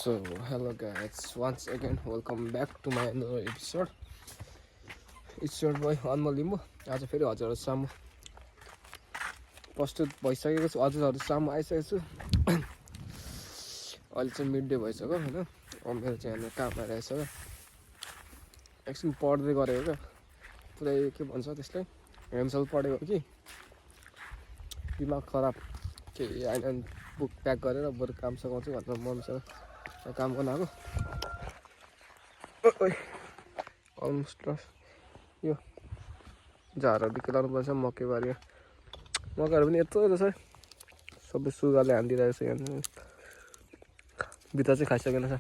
So hello guys, once again welcome back to my another episode. It's your boy अनमोल लिम्बू. आज फेरि हजुरहरू सामु प्रस्तुत भइसकेको छु. हजुरहरू सामु आइसकेको छु. अहिले चाहिँ मिड डे भइसक्यो हैन. मेरो चाहिँ यहाँ काम आइरहेछ क्या. एकछिन पढ्दै गरेको क्या. पुरै के भन्छ त्यसलाई हेमसेल पढेको कि दिमाग खराब केही आएन. बुक प्याक गरेर बरु काम सघाउँछु भनेर मम्मीसँग काम गर्न आएको. अलमोस्ट यो झारहरू निकाल्नु पर्छ. मकैबारी मकैहरू पनि यत्रो रहेछ. सबै सुगाले हानिदिइरहेको छ. यहाँ बिटा चाहिँ खाइसकेन छ.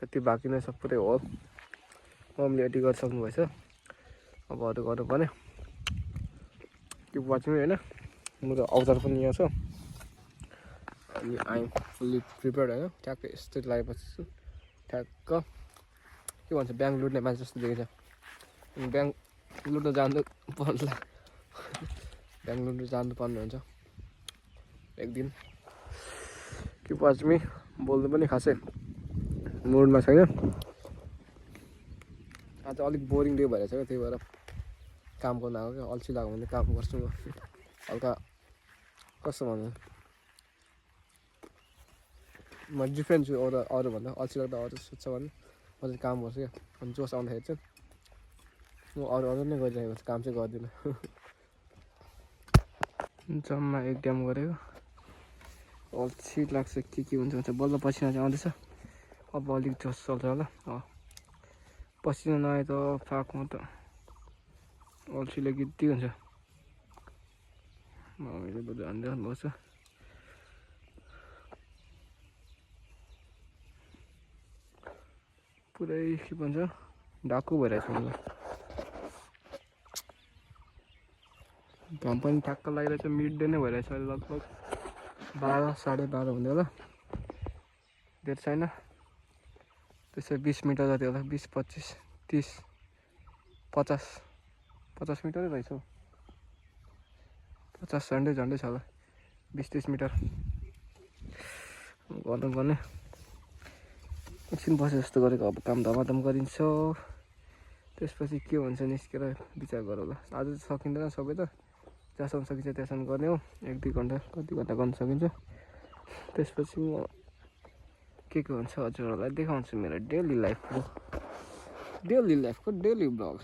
यति बाँकी नै छ पुरै हो. मम्मीले एडिट गरिसक्नु भएछ. अब अरू गर्नु पर्ने. किप वाचिङ होइन. मेरो औजार पनि यहाँ छ. अनि आइएम फुल्ली प्रिपेयर्ड होइन. ठ्याक्कै यस्तै लागेपछि छु. ठ्याक्क के भन्छ ब्याङ्क लुट्ने मान्छे जस्तो देखिन्छ. ब्याङ्क लुट्न जानु पर्ला. ब्याङ्क लुट्न जानुपर्ने हुन्छ एक दिन. के पछमी बोल्नु पनि खासै मुडमा छैन. आज अलिक बोरिङ डे भइरहेछ क्या. त्यही भएर काम गर्न आएको क्या. अल्छी लाग्यो भने काम गर्छु म. हल्का कस्तो भन्नु म डिफ्रेन्ट छु अरूभन्दा. अल्छी लाग्दा अरू सोध्छ भने म चाहिँ काम गर्छु क्या. अनि जोस आउँदाखेरि चाहिँ म अरू नै गरिरहेको छु. काम चाहिँ गर्दिनँ. जम्मा एक्जाम गरेको अल्छी लाग्छ. के हुन्छ भन्छ. बल्ल पसिना चाहिँ आउँदैछ. अब अलिक जोस चल्छ होला. पसिना नआए त फाकमा त अल्छीले गिट्टी हुन्छ. मैले बरु हान्दै बस्छ. पुरै के भन्छ डाकु भइरहेछ मलाई. घाम पनि ठ्याक्क लागिरहेछ. मिड डे नै भइरहेछ अहिले. लगभग 12 साढे 12 हुँदै होला. धेरै छैन. त्यसै 20 मिटर जति होला. 20 25 30 50 मिटरै रहेछ. 50 झन्डै छ होला. 20-30 मिटर गर्नुपर्ने. एकछिन बसे जस्तो गरेको. अब काम धमाधम गरिन्छ. त्यसपछि के हुन्छ निस्केर विचार गरौँला. आज सकिँदैन सबै त. जहाँसम्म सकिन्छ त्यहाँसम्म गर्ने हो. 1-2 घन्टा कति घन्टा गर्न सकिन्छ. त्यसपछि म के हुन्छ हजुरहरूलाई देखाउँछु मेरो डेली लाइफको डेली ब्लग.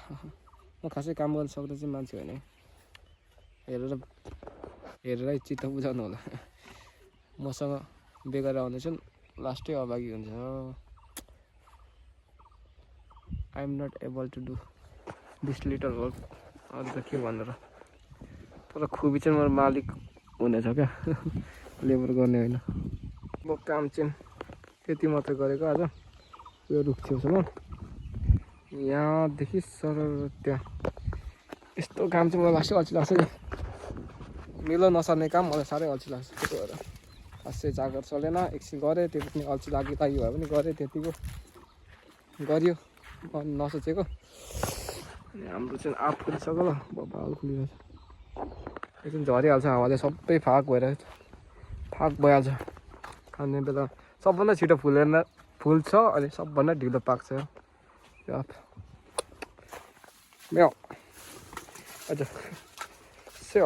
म खासै काम गर्न सक्दा चाहिँ मान्छे होइन. हेरेरै चित्त बुझाउनु होला. मसँग बेगर आउँदैछन् लास्टै अभागी हुन्छ. I am not able to do this little work. अरू त के भनेर तर खुबी चाहिँ मेरो मालिक हुनेछ क्या. लेबर गर्ने होइन. म काम चाहिँ त्यति मात्रै गरेको. आज यो रुख छेउछाउमा यहाँदेखि सर त्यहाँ यस्तो काम चाहिँ मलाई लास्टै अल्छी लाग्छ कि. मिलो नसर्ने काम मलाई साह्रै अल्छी लाग्छ. त्यही भएर खासै जागर चलेन. एकछिन गरेँ. त्यो पनि अल्छी लागि भए पनि गरेँ. त्यतिको गरियो नसोचेको. अनि हाम्रो चाहिँ आँप फुलिसक्यो ल. बबाल फुलिरहेछ. एकछिन झरिहाल्छ. हावाले सबै फाक भइहाल्छ. खाने बेला सबभन्दा छिटो फुल्छ अनि सबभन्दा ढिलो पाक्छ. म्याउ अच्छा से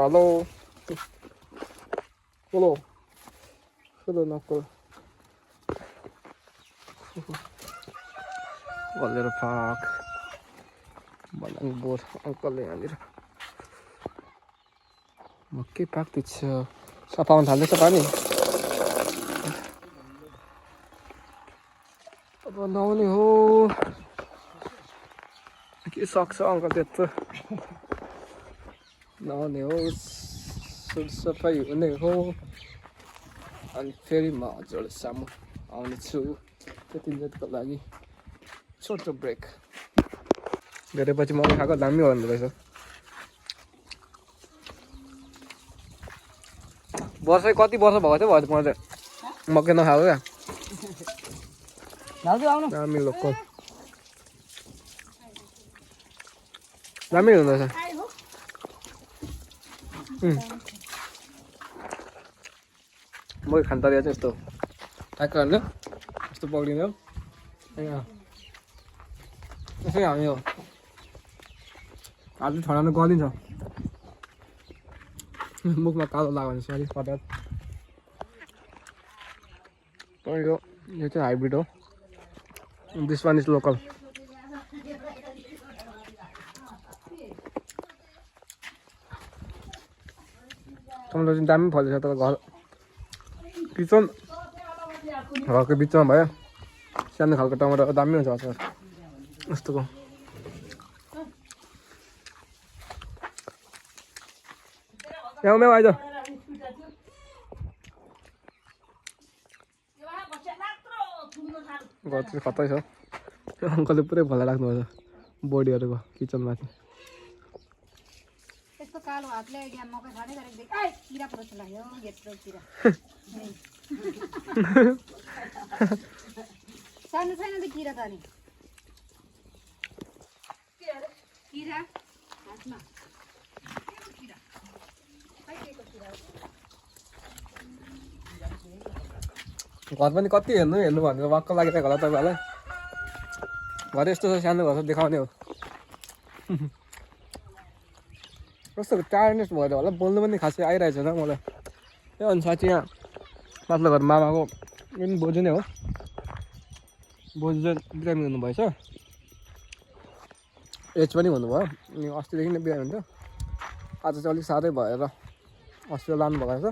हेलो नक्कल बलेर फाक बलाङ बोर अङ्कलले यहाँनिर मकै पाक्दैछ. सफाउन थाल्दैछ पानी. अब नआउने हो. के सक्छ अङ्कल त्यत्रो नआउने हो. सफाइ हुने हो. अनि फेरि म हजुर सामु आउनेछु. त्यति मिनटको लागि छोटो ब्रेक गरेपछि मकै खाएको दामी गर्नु रहेछ. वर्षै कति वर्ष भएको थियो भयो मैले मकै नखाएको क्या. दामी लोकल दामी हुँदैछ. मकै खान तरिका चाहिँ यस्तो ठ्याक्क हाल्नु. यस्तो पक्रिने हो यसै हामी हो हात ठडाउनु गलिन्छ मुखमा कालो लाग्यो भने सरी पदार्थ यो चाहिँ हाइब्रिड हो दिस वान इज लोकल टमाटर चाहिँ दामी फलेको छ तर घर किचन घरको बिचमा भयो सानो खालको टमाटर दामी हुन्छ अचार यस्तोको यहाँ आइज घर चाहिँ खतै छ अङ्कलले पुरै भला राख्नुभएको छ बोडीहरूको किचनमाथि यस्तो कालो हातले मकै खाँदै गरेको किरा परोस् लाग्यो यत्रो किरा सानो छैन त किरा त नि किरा हातमा घर पनि कति हेर्नु भनेर वाक्क लागिरहेको होला तपाईँहरूलाई घर यस्तो छ सानो घर देखाउने हो कस्तो टायर्डनेस भएर होला बोल्नु पनि खासै आइरहेको छैन मलाई त्यो अनि साँच्ची यहाँ माथिल्लो घर मामाको पनि बोजू नै हो बोजू चाहिँ बिरामी हुनुभएछ एज पनि हुनुभयो अनि अस्तिदेखि नै बिरामी हुन्थ्यो आज चाहिँ अलिक साह्रै भएर अस्ति लानुभएको रहेछ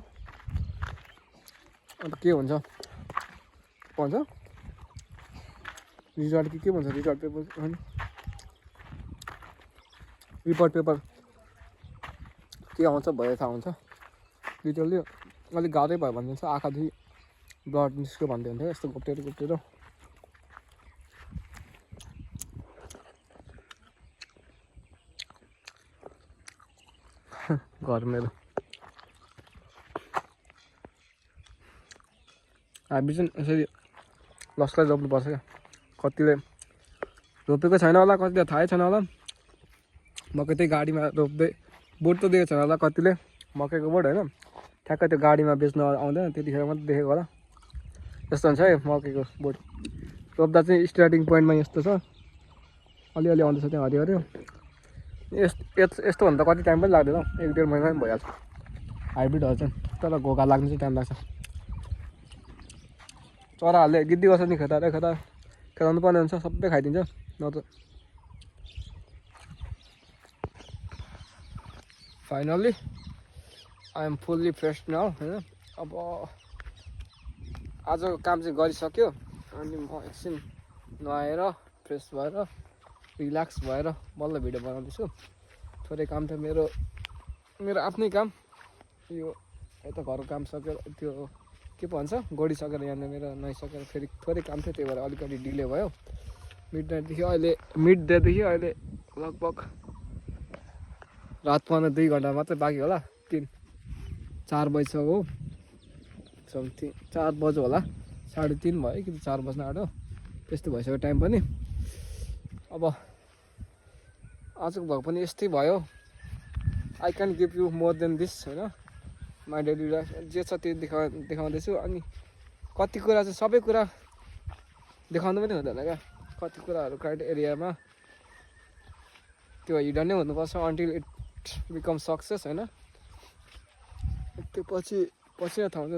अन्त के हुन्छ भन्छ रिजल्ट के भन्छ रिजल्ट पेपर होइन रिपोर्ट पेपर के आउँछ भयो थाहा हुन्छ डिटेलली अलिक गाह्रै भयो भनिदिन्छ आँखादेखि ब्लड निस्क्यो भन्दै हुन्थ्यो यस्तो घोप्टेर घर मेरो हामी चाहिँ यसरी लस्करै रोप्नुपर्छ क्या कतिले रोपेको छैन होला कतिले थाहै छैन होला मकै त्यही गाडीमा रोप्दै बोट त दिएको छैन होला कतिले मकैको बोट होइन ठ्याक्कै त्यो गाडीमा बेच्न आउँदैन त्यतिखेर मात्रै देखेको होला यस्तो हुन्छ है मकैको बोट रोप्दा चाहिँ स्टार्टिङ पोइन्टमा यस्तो छ अलिअलि आउँदैछ त्यहाँ हरियो यस्तोभन्दा कति टाइम पनि लाग्दैन 1-1.5 महिना पनि भइहाल्छ हाइब्रिडहरू चाहिँ तर घोगा लाग्नु चाहिँ टाइम लाग्छ चराहरूले गिद्दी गर्छ नि खेदाउनु पर्ने हुन्छ सबै खाइदिन्छ न त finally I am fully fresh now होइन अब आजको काम चाहिँ गरिसक्यो अनि म एकछिन नुहाएर फ्रेस भएर रिल्याक्स भएर बल्ल भिडियो बनाउँदैछु थोरै काम थियो मेरो आफ्नै काम यो यता घरको काम सकेर त्यो के भन्छ गोडिसकेर यहाँनिर मेरो नुहाइसकेर फेरि थोरै काम थियो त्यही भएर अलिकति डिले भयो मिड डेदेखि अहिले लगभग रात 2 घन्टा मात्रै बाँकी होला 3-4 बजीसक्यो हो समथिङ 4 बज्यो होला 3:30 भयो कि 4 बज्न आँट्यो त्यस्तो भइसक्यो टाइम पनि अब आजको भ्लग पनि यस्तै भयो I can give you more than this होइन माई डेली लाइफ जे छ त्यो देखाउँदैछु अनि कति कुरा चाहिँ सबै कुरा देखाउनु पनि हुँदैन क्या कति कुराहरू क्राइड एरियामा त्यो हिडन नै हुनुपर्छ अन्टिल इट बिकम सक्सेस होइन त्यो पछि थाहा हुन्छ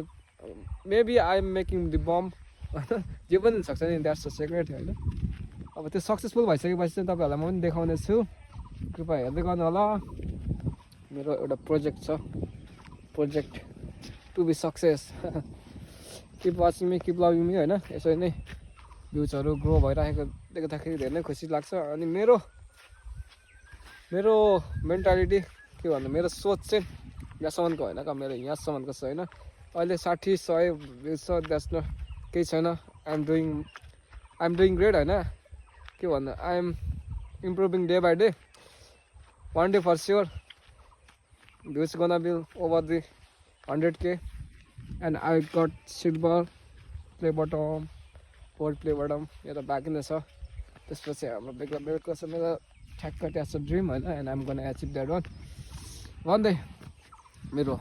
maybe I am making the bomb होइन जे पनि हुनसक्छ नि द्याट्स द सेक्रेट होइन अब त्यो सक्सेसफुल भइसकेपछि चाहिँ तपाईँहरूलाई म पनि देखाउने छु कृपया हेर्दै गर्नु होला मेरो एउटा project to be success keep watching me keep loving me होइन यसरी नै भ्युजहरू ग्रो भइराखेको देख्दाखेरि धेरै नै खुसी लाग्छ अनि मेरो मेन्टालिटी के भन्नु मेरो सोच चाहिँ यहाँसम्मको होइन क्या मेरो यहाँसम्मको छ होइन अहिले 60-100 भ्युज छ द्याट्स न केही छैन आइ एम डुइङ ग्रेट होइन के भन्नु I am improving day by day one day for sure views gonna be over the 100K and I got silver play bottom gold play bottom एउटा बाँकी नै छ त्यसपछि हाम्रो बेग्ला छ मेरो ठ्याक्क ट्याच ड्रिम होइन and I'm gonna achieve that भन्दै मेरो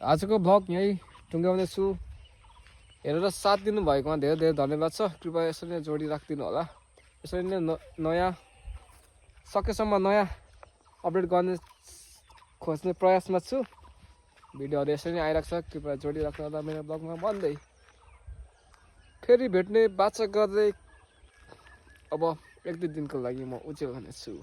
आजको भ्लग यहीँ टुङ्ग्याउने छु हेरेर साथ दिनुभएकोमा धेरै धेरै धन्यवाद छ। कृपया यसरी नै जोडी राखिदिनु होला। यसरी नै नयाँ सकेसम्म नयाँ अपडेट गर्ने खोज्ने प्रयासमा छु। भिडियोहरू यसरी नै आइरहेको छ, कृपया जोडी राख्नु होला मेरो ब्लगमा भन्दै फेरि भेट्ने बाचा गर्दै अब 1-2 दिनको लागि म उजेल हुनेछु।